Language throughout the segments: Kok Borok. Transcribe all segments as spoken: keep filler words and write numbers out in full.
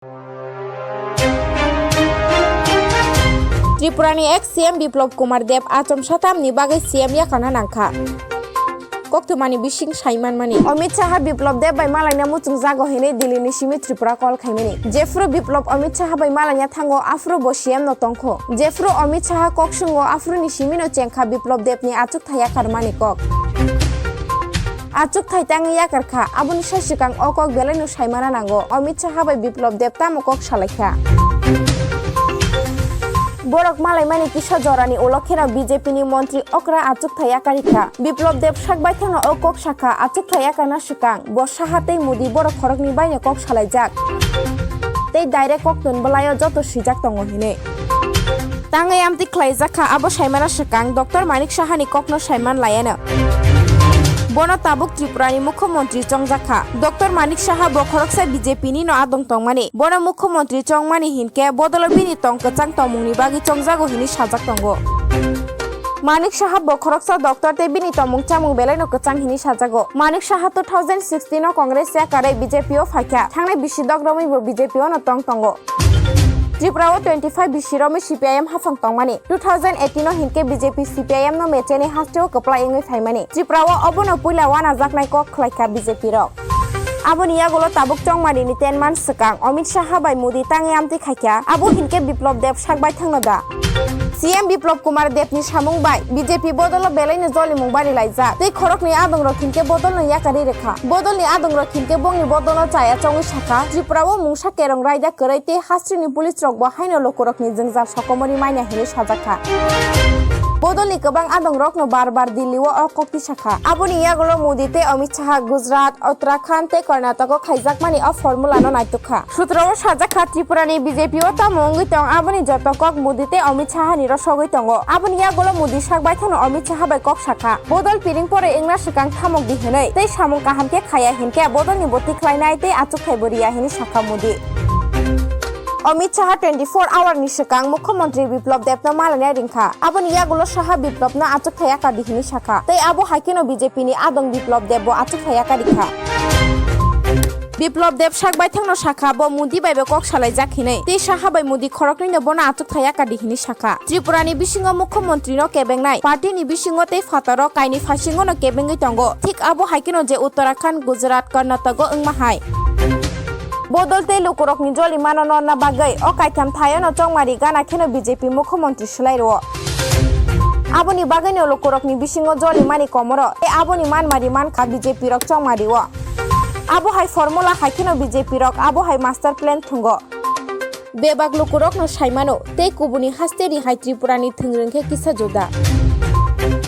Tripurani ex C M Biplab Kumar Deb achomsa tamni bagwi C M yakarna nangkha. Koktwmani bising saimanmani. Amit Shah Biplab Deb bai malaina muchungjago hinwi Delhi ni simi Tripura call khaimani. Jephru Biplab Amit Shah bai malaina thango, aphuru bo C M no tongkho. Jephru Amit Shah kok swngo, aphuru ni simi no chengkha Biplab Deb ni achukthai yakarmani kok. Achukthai tangwi yakarkha, aboni sai swkang o kok belai no saimana nango. Amit Shah bai Biplab Deb tamo kok salaikha? Borok malaimani kisa jorani ulo kheno B J P ni montri okra achukthai yakarikha. Biplab Deb sak baithangno o kok sakha, achukthai yakarna swkang bo Saha tei Modi borok khoroknwi baino kok salaijak tei direct koktwma bwlaio joto swijak tongo hinwi. Tangwi amtwi khlaijakha, abo saimana swkang Doctor Manik Sahani kokno saiman laiano. Bono tabuk Tripurani Mukhyamantri chongjakha. Doctor Manik Saha bo khoroksa B J P ni no adong tongmani. Bono Mukhyamantri chongmani hinkhe bodolo bini tong kwchang tongmungni bagwi chongjago hinwi sajak tongo. Manik Saha bo khoroksa doctor tei bini tongmung chamung belaino kwchang hinwi sajago. Manik Saha two thousand sixteen o Congress yakarwi B J P o phaikha. Thangnai bisi dok romwi bo B J P o no tong tongo. Tripura o twenty five bisi romwi C P I M haphang tongmani. Two thousand eighteen o hinkhe B J P C P I M no mecheni hasteo kwplai wngwi phaimani. Tripura o obono puila wanajaknai kok khlaikha B J P rok. Aboni yagulo tabuk chongmani ni ten months swkang Amit Shah bai Modi tangwi amtwi khaikha, abo hinkhe Biplab Deb sak baithangno da? C M Biplab Kumar Deb ni samung bai B J P bodolo belaino jolimung bari laijak tei khoroknwi adongrok hinkhe bodolno yakarwi rwkha. Bodolni adongrok hinkhe bongni bodolno chaya chongwi sakha, Tripura o mungsa kerong raida kwrwi tei hasteni police rok bo haino lukurokni jwngjal sokomorwi manya hinwi sajakha. Bodolni kwbang adongrokno bar bar Delhi o o kok tisakha. Aboni yagulo Modi tei Amit Shah Gujarat, Uttarakhand tei Karnataka o khaijakmani o formula no naitukha. Sutro o sajakha, Tripura ni B J P o tamo wngwi tong, aboni joto kok Modi tei Amit Shah ni rosogwi tongo. Aboni yagulo Modi sak baithangno Amit Shah bai kok sakha. Bodol piring pore wngna swkang thamok di hinwi tei samung kaham khe khaya hinkhe bodolni bo tikhlainai tei achukthai bo riya hinwi sakha Modi. Amit Shah twenty four hour ni swkang Mukhyamantri Biplab Debno malainai ringkha. Aboni yagulo Shah Biplabno achukthai yakardi hinwi sakha. Tei abo hai kheno B J P ni adong Biplab Debbo achukthai yakarikha. Biplab Deb sak baithangno sakha, bo Modi bai bo kok salaijak hinwi. Tei Shah bai Modi khoroknwino bono achukthai yakardi hinwi sakha. Tripura ni bisingo Mukhyamantri no kebengnai, party ni bisingo tei phataro kainwi phaisingo no kebengwi tongo. Thik abo hai kheno je Uttarakhand, Gujarat, Karnataka o wngma hai. Bodol tei lukurokni jolimano norna bagwi o kaitham thaiono chongmari gana kheno B J P Mukhyamantri swlai rwo. Aboni bagwino lukurokni bisingo jolimani komoro tei aboni manmari mankha B J P rok chongmari o. Abo hai formula hai kheno B J P rok abo hai master plan thwngo. Bebak lukurokno saimano, tei kubuni hasteni hai Tripurani thwngrwng khe kisa juda.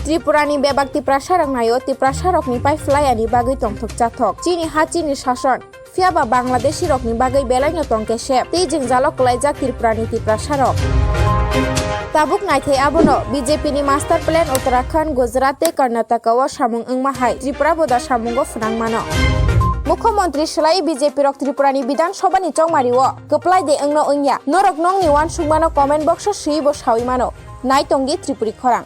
Tripurani bebak Tiprasarok naio, Tiprasarokni pai phlai ani bagwi tongthok chathok. Chini ha chini sason, phiyaba Bangladeshirokni bagwi belaino tong khe sep, tei jwngjalo kwlaijak Tripurani Tiprasarok. Tabuk naithai abono, B J P ni master plan Uttarakhand, Gujarat tei Karnataka o samung wngma hai Tripura bo da samungo phwnang mano. Mukhyamantri swlaiwi B J P rok Tripurani Bidhan Sabha ni chongmari o kwplai de wngno wngya? Norok nongni uansukmano comment box o swiwi bo sawi mano. Nai tongdi Tripuri khorang.